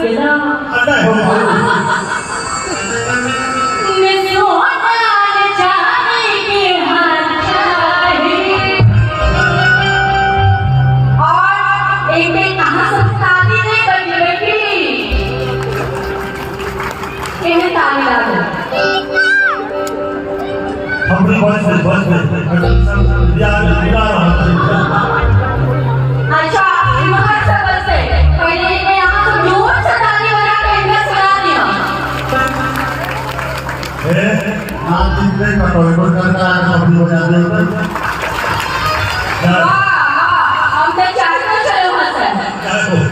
गेला। अरे हो। ने सोना ने चांदी के हार चाही। और एक दिन अहाँ सब ताली नहीं बजेबै की? केहन ताली लागल? हमरी बस में बस में बिहार बिहार। अच्छा, इम्हर से बजतै। पहिले एक बेर अहाँ सब जोर से ताली बजा के हिनका सुना दिअ। ए नाच नहीं कटो एक करता है हमरी बजा दे। वाह वाह, हम तऽ चाहते छलहुँ हँ से।